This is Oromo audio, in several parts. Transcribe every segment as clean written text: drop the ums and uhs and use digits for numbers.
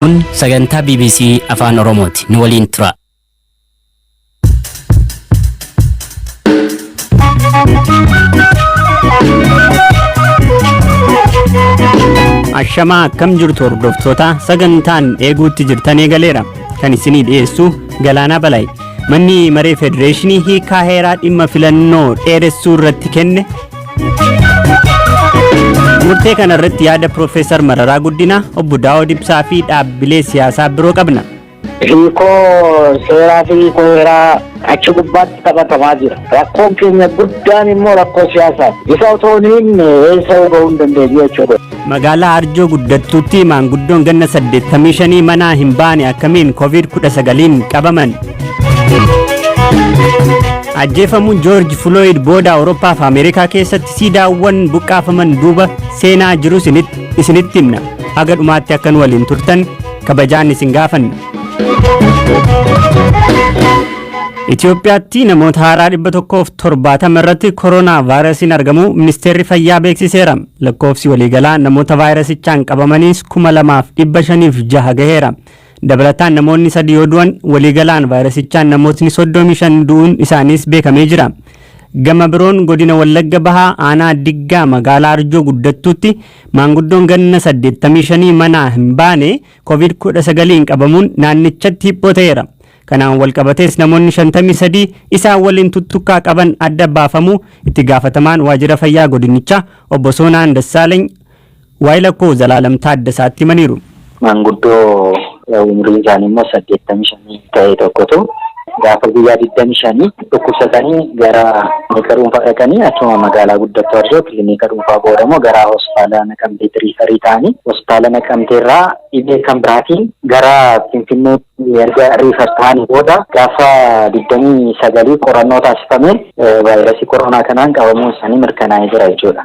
Kun sagantaa BBC Afaan Oromooti. Nu waliin tura. Ashamaa, akkam jirtu hordoftoota? Sagantaan eeguutti jirtan eegaleera. Kan isinii dhiyeessu Galaanaa Balaayi. Manni maree federeeshinii hiikaa heeraa dhimma filannoo dheeressuu irratti kenne. Murtee kana irratti yaada Piroofeesar Mararaa Guddinaa, obbo Daawud Ibsaa fi dhaabbilee siyaasaa biroo qabna. Hiikoo seeraa fi hiikoo heeraa achi gubbaatti taphatamaa jira. Rakkoon keenya guddaan immoo rakkoo siyaasaati. Isa otoo hin hiikne eessa gahuu hin dandeenyu jechuudha. Magaalaa Arjoo Guddattuutti maanguddoon ganna 85 manaa hin baane akkamiin COVID-19n qabaman? Ajjeefamuun Joorji Filooyid booda Awurooppaa fi Ameerikaa keessatti siidaawwan buqqaafaman duuba seenaa jiru isinitti himna. Haga dhumaatti akka nu waliin turtan kabajaan isin gaafanna. Itoophiyaatti namoota haaraa 170 irratti koronaa vaayirasiin argamuu ministeerri fayyaa beeksiseera. Lakkoofsi waliigalaa namoota vaayirasichaan qabamaniis 2506 gaheera. Dabalataan namoonni 3 yoo du'an, waliigalaan vaayirasichaan namootni 35 du'uun isaaniis beekamee jira. Gama biroon godina Wallagga Bahaa aanaa Diggaa magaalaa Arjoo Guddattuutti maanguddoon ganna 85 manaa hin baane COVID-19n qabamuun naannichatti hiphoo ta'eera. Kanaan walqabatees namoonni 53 isaan waliin tuttuqqaa qaban adda baafamuu itti gaafatamaan waajjira fayyaa godinichaa obbo Soonaan Dassaalany waayila koo Zalaalam Taaddasaatti himaniiru. Maanguddoo umriin isaanii immoo 85 ta'e tokkotu gaafa guyyaa 25 dhukkubsatanii gara kilinika dhuunfaa dhaqanii, achuma magaalaa Guddattuu Arjoo kilinika dhuunfaa booda immoo gara hospitaala Naqamteetti refer ta'anii, hospitaala Naqamteerraa dhibee kan biraatiin gara Finfinneetti erga refer ta'anii booda gaafa 29 qorannoo taasifameen vaayirasii koronaa kanaan qabamuun isaanii mirkanaa'ee jira jechuudha.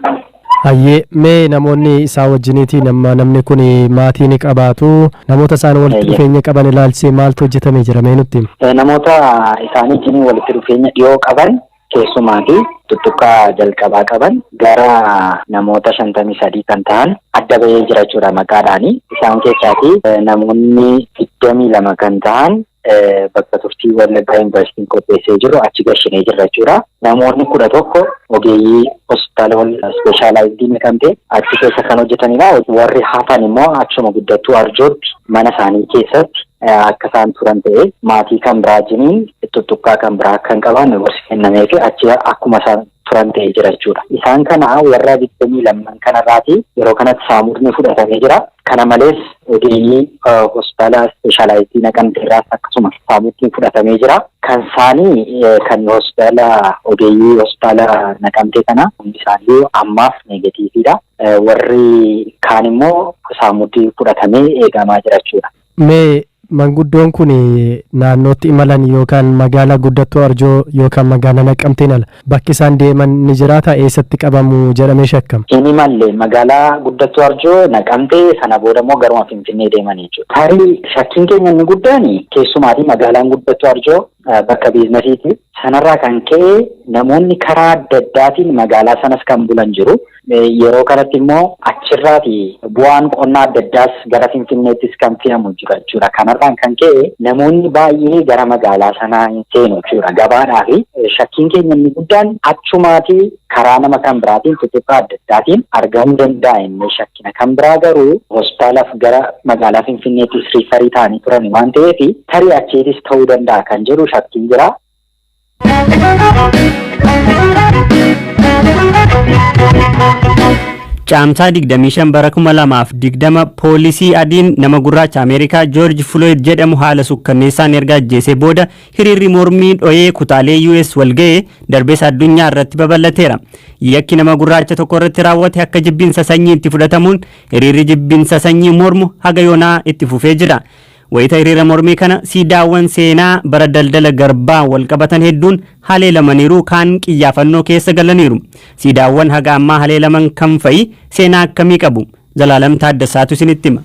Hayyee, mee namoonni isaa wajjiniitiin amma namni kun maatii ni qabaatu, namoota isaan walitti dhufeenya qaban ilaalchisee maaltu hojjetamee jira, mee nutti himi? Namoota isaanii wajjin walitti dhufeenya dhiyoo qaban, keessumaa fi tuttuqqaa jalqabaa qaban, gara namoota 53 kan ta'an adda bahee jira jechuudha maqaadhaani. Isaan keessaati namoonni 22 kan ta'an bakka turtii Wallaggaa Yuunivarsiitiin qopheessee jiru achi gashinee jirra jechuudha. Namoonni 11 ogeeyyii hospitaala specialized Naqamtee achi keessa kan hojjetanidha. Warri hafan immoo achuma Guddattuu Arjootti mana isaanii keessatti akka isaan turan ta'ee, maatii kan biraa wajjiniin tuttuqqaa kan biraa akka hin qabaanne gorsi kennamee fi achi akkuma isaan turan ta'ee jira jechuudha. Isaan kana warra 22n kanarraati yeroo kanatti saamudni fudhatamee jira. Kana malees ogeeyyii hospitaala specialized Naqamteerraas akkasuma saamudni fudhatamee jira. Kan isaanii kan hospitaala ogeeyyii hospitaala Naqamtee kana hundi isaanii ammaaf negatiiviidha. Warri kaan immoo saamudni fudhatamee eegamaa jira jechuudha. Mee manguddoon kun naannootti imalan yookaan magaalaa Guddattuu Arjoo yookaan magaalaa Naqamteen ala bakki isaan deeman ni jiraata? Eessatti qabamu jedhamee shakkama? Hin imalle. Magaalaa Guddattuu Arjoo, Naqamtee, sana booda immoo garuma Finfinnee deeman jechuudha. Tarii shakkiin keenya inni guddaan keessumaatii magaalaan Guddattuu Arjoo bakka biizinasiiti. Sanarraa kan ka'e namoonni karaa adda addaatiin magaalaa sanas kan bulan jiru. Yeroo kanatti immoo achirraati bu'aan qonnaa adda addaas gara Finfinneettis kan fe'amu jira jechuudha. Kanarraan kan ka'e namoonni baay'ee gara magaalaa sanaa hin seenu jechuudha. Gabaadhaa fi shakkiin keenya inni guddaan achumaati karaa nama kan biraatiin tuttuqqaa adda addaatiin argamuu danda'a inni shakkina. Kan biraa garuu hospitaalaaf gara magaalaa Finfinneettis refer ta'anii turan waan ta'eef, tarii achiitis ta'uu danda'a kan jedhu shakkiin jira. Caamsaa 25 bara 2020 poolisii adiin nama gurraacha Ameerikaa Joorji Floyd jedhamu haala sukkanneessaan erga ajjeesee booda hiriirri mormii dhoyee kutaalee US walga'ee darbees addunyaa irratti babal'ateera. Yakki nama gurraacha tokko irratti raawwate akka jibbinsa sanyii itti fudhatamuun hiriirri jibbinsa sanyii mormu haga yoonaa itti fufee jira. Wayita hiriira mormii kana siidaawwan seenaa bara daldala garbaa wal qabatan hedduun haleelamaniiru, kaan qiyyaafannoo keessa galaniiru. Siidaawwan haga ammaa haleelaman kam fa'i? Seenaa akkamii qabu? Zalaalam Taaddasaatu isinitti hima.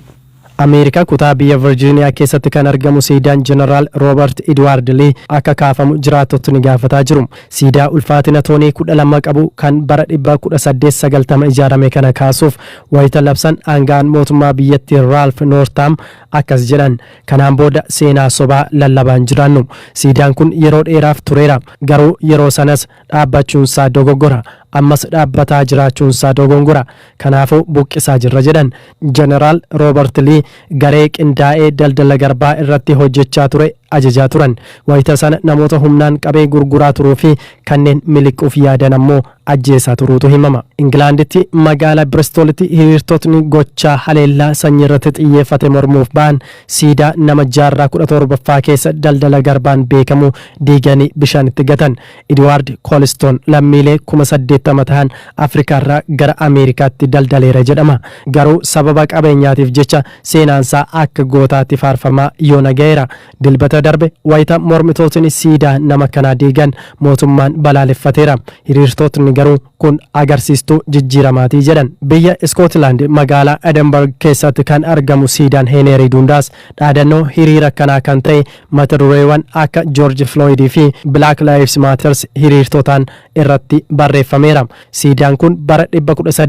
Ameerikaa kutaa biyya Virjiiniyaa keessatti kan argamu siidaan Jeneraal Roobert Idwaard Lii akka kaafamu jiraattotni gaafataa jiru. Siidaa ulfaatina toonii 12 qabu kan bara 1890 ijaarame kana kaasuuf wayita labsan aanga'aan mootummaa biyyattii Raalf Noortaam akkas jedhan: "Kanaan booda seenaa sobaa lallabaan jiraannu. Siidaan kun yeroo dheeraaf tureera. Garuu yeroo sanas dhaabbachuunsaa dogoggora. Ammas dhaabbataa jiraachuunsaa dogongora. Kanaafuu buqqisaa jirra" jedhan. Jeneraal Roobert Lii garee qindaa'ee daldala garbaa irratti hojjechaa ture ajajaa turan. Wayita sana namoota humnaan qabee gurguraa turuu fi kanneen miliquuf yaadan ammoo ajjeesaa turuutu himama. Ingilaanditti magaalaa Biristoolitti hiriirtotni gochaa haleellaa sanyii irratti xiyyeeffate mormuuf ba'an siidaa nama jaarraa 17ffaa keessa daldala garbaan beekamu diiganii bishaanitti gatan. Idwaard Koolistoon lammiilee 80,000 ta'an Afrikaarraa gara Ameerikaatti daldaleera jedhama. Garuu sababa qabeenyaatiif jecha seenaansaa akka gootaatti faarfamaa yoona ga'eera. Dilbata darbe wayita mormitootni siidaa nama kanaa diigan mootummaan balaaleffateera. Hiriirtotni garuu kun agarsiistuu jijjiiramaatii jedhan. Biyya Iskootilaand magaalaa Edinburgh keessatti kan argamu siidaan Heenerii Dundaas dhaadannoo hiriira kanaa kan ta'e mata dureewwan akka George Floyd fi Black Lives Matters hiriirtotaan irratti barreeffameera. Siidaan kun bara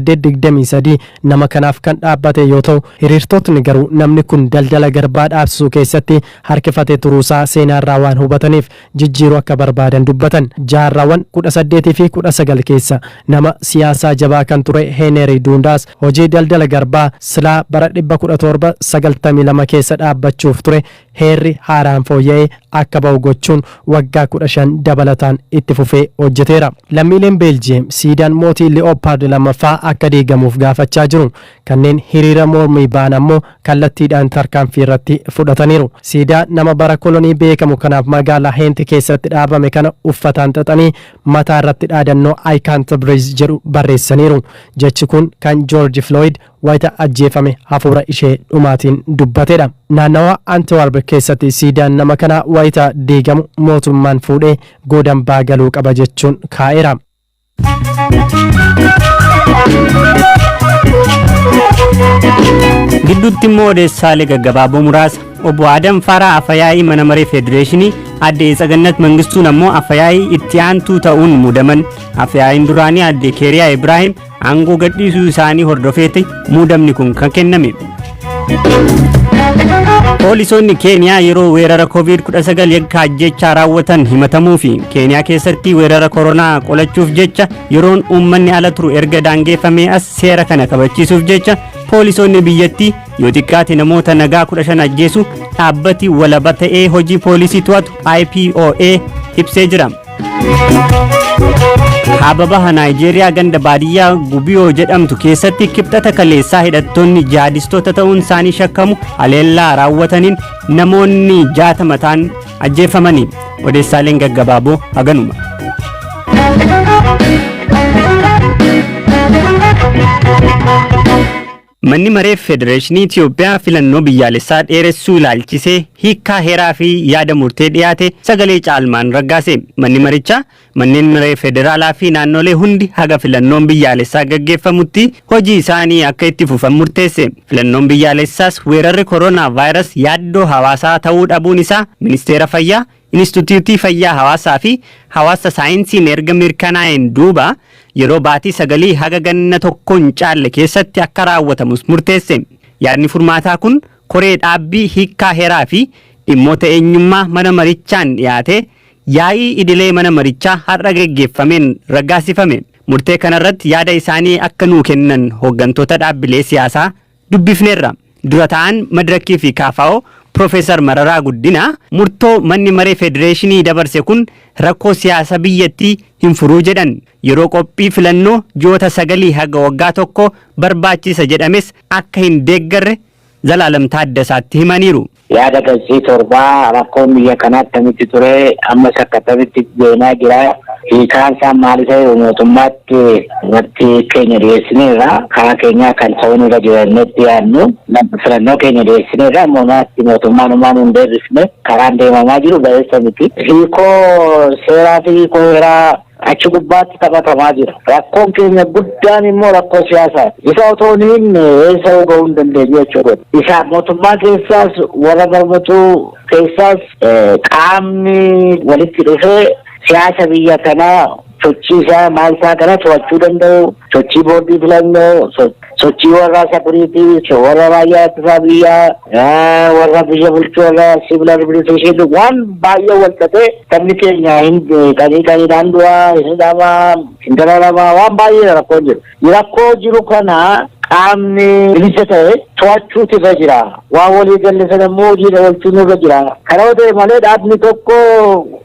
1823 nama kanaaf kan dhaabbate yoo ta'u, hiriirtotni garuu namni kun daldala garbaa dhaabsisuu keessatti harkifatee turuusaa seenaarraa waan hubataniif jijjiiruu akka barbaadan dubbatan. Jaarraawwan 18 fi 19 keessa nama siyaasaa jabaa kan ture Heenerii Dundaas hojii daldala garbaa silaa bara 1792 keessa dhaabbachuuf ture heerri haaraan fooyya'ee akka ba'u gochuun waggaa 15 dabalataan itti fufee hojjeteera. Lammiileen Beeljiyeem siidaan mootii Li'oopaard lammaffaa akka diigamuuf gaafachaa jiru. Kanneen hiriira mormii ba'an ammoo kallattiidhaan tarkaanfii irratti fudhataniiru. Siidaa nama bara kolonii beekamu kanaaf magaalaa Heenti keessatti dhaabame kana uffataan xaxanii mataa irratti dhaadannoo "I can't breathe" jedhu barreessaniiru. Jechi kun kan George Floyd wayita ajjeefame hafuura ishee dhumaatiin dubbatedha. Naannawa Antwerp keessatti siidaan nama kanaa wayita diigamu mootummaan fuudhee godambaa galuu qaba jechuun kaa'eera. Gidduutti immoo odeessaalee gaggabaaboo muraasa. Obbo Adam Faraa Afayaa'ii mana maree Federeeshinii, Aadde Tsagannat Mangistuun ammoo Afayaa'ii itti aantuu ta'uun muudaman. Afayaa'iin duraanii Aadde Keeriyaa Ibraahim aangoo gadhiisuu isaanii hordofeeti muudamni kun kan kenname. Poolisoonni Keeniyaa yeroo weerara COVID-19 yakka ajjechaa raawwatan himatamuu fi Keeniyaa keessatti weerara koronaa qolachuuf jecha yeroon uummanni ala turu erga daangeffamee as seera kana kabachiisuuf jecha poolisoonni biyyattii yoo xiqqaate namoota nagaa 15 ajjeesu dhaabbati walaba ta'ee hojii poolisii to'atu IPOA ibsee jira. Kaaba baha Naayijeeriyaa ganda baadiyyaa Gubiyoo jedhamtu keessatti Kibxata kaleessaa hidhattoonni jihaadistoota ta'uun isaanii shakkamu haleellaa raawwataniin namoonni 60 ta'an ajjeefamanii. Odeessaaleen gaggabaaboo haganuma. Manni Maree Federeeshinii Itiyoophiyaa filannoo biyyaalessaa dheeressuu ilaalchisee hiikkaa heeraa fi yaada murtee dhiyaate sagalee caalmaan raggaase. Manni marichaa manneen maree federaalaa fi naannolee hundi haga filannoon biyyaalessaa gaggeeffamutti hojii isaanii akka itti fufan murteesse. Filannoon biyyaalessaas weerarri koronaa vaayirас yaaddoo hawaasaa ta'uu dhabuun isaa Ministeera Fayyaa, Inistituutii Fayyaa Hawaasaa fi Hawaasa Saayinsiin erga mirkanaa'een duuba yeroo baatii sagalii haga ganna tokko hin caalle keessatti akka raawwatamus murteesse. Yaadni furmaataa kun koree dhaabbii hiikkaa heeraa fi dhimmoota eenyummaa mana marichaan dhiyaatee yaa'ii idilee mana marichaa har'a geggeeffameen raggaasifame. Murtee kanarratti yaada isaanii akka nuu kennan hooggantoota dhaabbilee siyaasaa dubbifneerra. Dura ta'an Madirakii fi KFO Piroofeesar Mararaa Guddinaa murtoo manni maree federeeshinii dabarse kun rakkoo siyaasa biyyattii hin furuu jedhan. Yeroo qophii filannoo ji'oota 9 haga waggaa 1 barbaachisa jedhames akka hin deeggarre Zalaalam Taaddasaatti himaniiru. Yaada galchii torbaa rakkoon biyya kanaa akkamitti ture, ammas akkamitti deemaa jira, hiikaan isaa maal ta'e, mootummaatti irratti keenya dhiyeessineerra. Karaa keenyaa kan ta'uu nurra jirannetti yaadnu filannoo keenya dhiyeessineerra. Mootummaatti mootummaan uumaan hin deebisne, karaan deemamaa jiru ba'eessa miti. Hiikoo seeraa fi hiikoo heeraa Achi gubbaatti taphatamaa jira. Rakkoon keenya guddaan immoo rakkoo siyaasaati. Isa otoo hin hiikne eessa gahuu hin dandeenyu jechuudha. Isa mootummaa keessaas, warra mormituu keessaas, qaamni walitti dhufee siyaasa biyya kanaa, sochii isaa, maal isaa kana to'achuu danda'u, sochii boordii filannoo, sochii warra security, warra raayyaa ittisaa biyyaa, warra biyya bulchuu, warra civil administration, waan baay'ee wal xaxee sabni keenya hin qanii qaniidhaan du'aa, hin hidhamaa, hin dararamaa, waan baay'ee rakkoon jiru. Rakkoo jiru kana qaamni bilisa ta'e to'achuutu irra jira. Waan walii galle sana immoo hojiirra oolchuun irra jira. Kana yoo ta'e malee, dhaabni tokko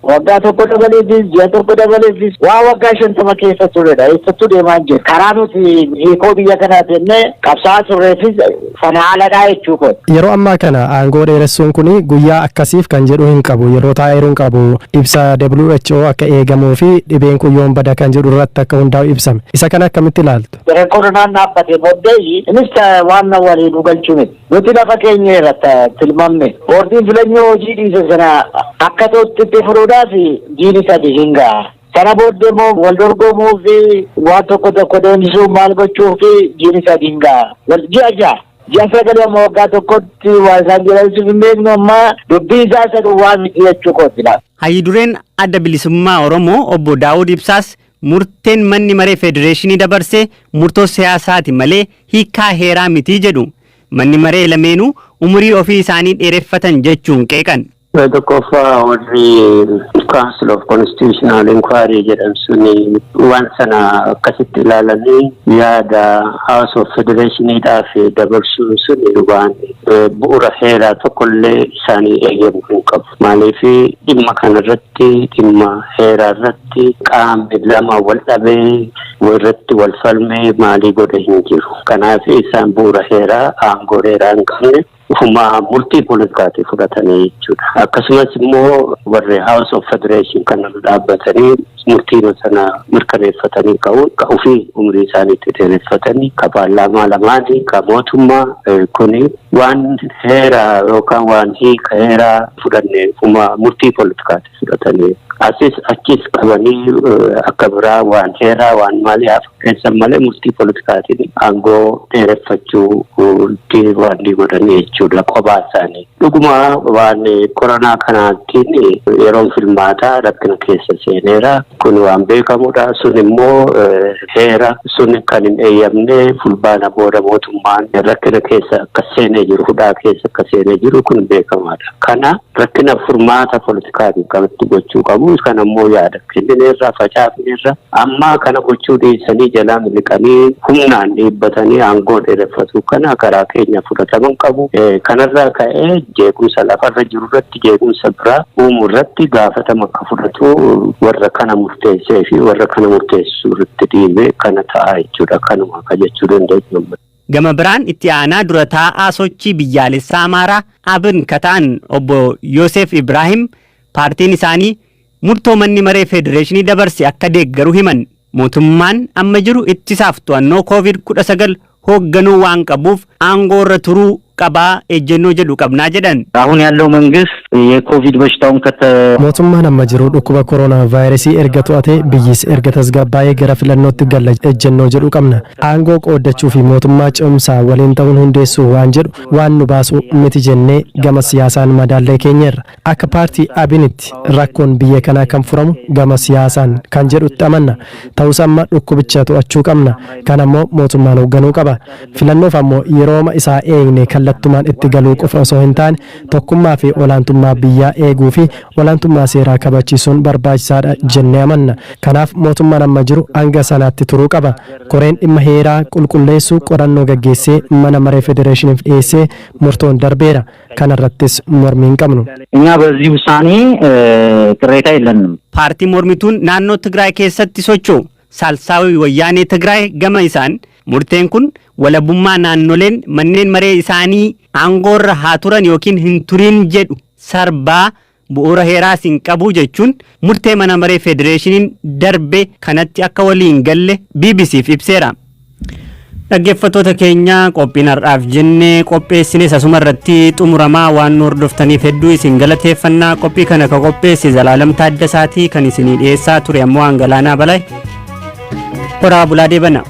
waggaa tokko dabaleefis, ji'a tokko dabaleefis, waan waggaa 50 keessa turedha. Eessattuu deemaa hin jiru. Karaa nuti hiikoo biyya kanaa jennee qabsaa'aa turreefis sana haaladhaa jechuu kooti. Yeroo ammaa kana aangoo dheeressuun kun guyyaa akkasiif kan jedhu hin qabu. Yeroo taa'eeru hin qabu. Ibsa WHO akka eegamuu fi dhibeen kun yoom bada kan jedhu irratti akka hundaa'u ibsame. Isa kana akkamitti ilaaltu? Koronaan dhaabbatee booddee innis waan walii nu galchuu miti. Nuti lafa keenya irratti tilmaamne. Boordiin filannoo hojii dhiise sana akka ta'utti itti furuudhaaf jiini 3 hin ga'a. Sana booddee immoo wal dorgomuu fi waan tokko tokko deemsisuu, maal gochuu fi jiini 3 hin ga'a. Ji'a 6. Ji'a 9 amma waggaa tokkotti waan isaan jedhan hin beeknu, amma dubbii isaa isa duwwaa miti jechuu kooti laata. Hayyidureen Adda Bilisummaa Oromoo Obbo Daawud Ibsaas murteen manni maree federeeshinii dabarse murtoo siyaasaati malee hiikaa heeraa miti jedhu. Manni maree lameenuu umurii ofii isaanii dheereffatan jechuun qeeqan. Tokkoffaa, warri Council of Constitutional Inquiry jedhan suni waan sana akkasitti ilaalanii yaada House of Federationiidhaaf dabarsuun suni waan bu'uura heeraa tokkollee isaanii eeyyamu hin qabu. Maaliif, dhimma kanarratti, dhimma heeraa irratti qaamni lama wal dhabee, irratti wal falmee, maalii godhe hin jiru. Kanaaf isaan bu'uura heeraa, aangoo heeraa hin qabne ufuma murtii poolitikaatii fudhatanii jechuudha. Akkasumas immoo warri House of Federation kana dhaabbatanii murtii sana mirkaneeffatanii ka'uun ka ofii umurii isaaniitti dheereffatanii, ka paarlaamaa lamaanii, ka mootummaa kuni waan heeraa yookaan waan hiika heeraa fudhanne ufuma murtii poolitikaatii fudhatanii asis achis qabanii akka biraa waan heeraa waan maalii haa fakkeessan malee, murtii poolitikaatiin aangoo dheereffachuu waan godhanii jechuudha kophaa isaanii. Dhuguma waan koronaa kanaatiin yeroon filmaataa rakkina keessa seeneera. Kun waan beekamudha. Sun immoo heera sun kan hin eeyyamne, Fulbaana booda mootummaan rakkina keessa akka seenee jiru, hudhaa keessa akka seenee jiru kun beekamaadha. Kana rakkina furmaata politikaatiin kanatti gochuu qabu. Kana immoo yaada kennineerra, facaafneerra. Amma kana gochuu dhiisanii jalaa miliqanii humnaan dhiibbatanii aangoo dheereffatu, kana karaa keenya fudhatama qabu. Kanarraa ka'ee jeequmsa lafarra jiru irratti jeequmsa biraa uumuu irratti gaafatama akka fudhatu warra kana murteessee fi warra kana murteessuu irratti dhiibee kana ta'a jechuudha. Kanuma akka jechuu dandeenyu. Gama biraan itti aanaa dura taa'aa sochii biyyaalessaa Amaaraa Abin kataan Obbo Yoosef Ibraahim paartiin isaanii murtoo manni maree federeeshinii dabarse akka deeggaru himan. Mootummaan amma jiru ittisaaf to'annoo COVID-19 hoogganuu waan qabuuf aangoo irra turuu qabaa ejjennoo jedhu qabnaa jedhan. አሁን ያለው መንግስት የኮቪድ በሽታውን ከተ Mootummaan amma jiru dhukkuba koronaa vaayirasii erga to'atee, biyyis erga tasgabbaa'ee gara filannootti galla ejjennoo jedhu qabna. Aangoo qooddachuu fi mootummaa ce'umsaa waliin ta'uun hundeessuu waan jedhu waan nu baasu miti jennee gama siyaasaan madaallee keenyerra. Akka paartii Abinitti rakkoon biyya kanaa kan furamu gama siyaasaan kan jedhutti amanna. Ta'us amma dhukkubicha to'achuu qabna. Kan ammoo mootummaan hoogganuu qaba. Filannoof ammoo yerooma isaa eegne kallattumaan itti galuu qofa osoo hin taane, tokkummaa fi olaantummaa biyyaa eeguu fi olaantummaa seeraa kabachiisuun barbaachisaadha jennee amanna. Kanaaf mootummaan amma jiru hanga sanaatti turuu qaba. Koreen dhimma heeraa qulqulleessuu qorannoo gaggeessee mana maree federeeshiniif dhiyeessee murtoon darbeera. Kanarrattis mormii hin qabnu. እኛ በዚህ ውሳኔ ቅሬታ የለንም። Paartii mormituun naannoo Tigraay keessatti socho'u Saalsaawii Wayyaanee Tigraay gama isaan murteen kun walabummaa naannoleen manneen maree isaanii aangoorra haa turan yookiin hin turin jedhu sarbaa, bu'uura heeraas hin qabu jechuun murtee mana maree federeeshiniin darbe kanatti akka waliin galle BBCf ibseera. Dhaggeeffattoota keenya, qophiin har'aaf jennee qopheessines asuma irratti xumuramaa. Waan nu hordoftaniif hedduu isin galateeffannaa. Qophii kana ka qopheesse Zalaalam Taaddasaatii, kan isinii dhiyeessaa ture ammoo Hangalaanaa Balay. Horaa bulaa, deebana.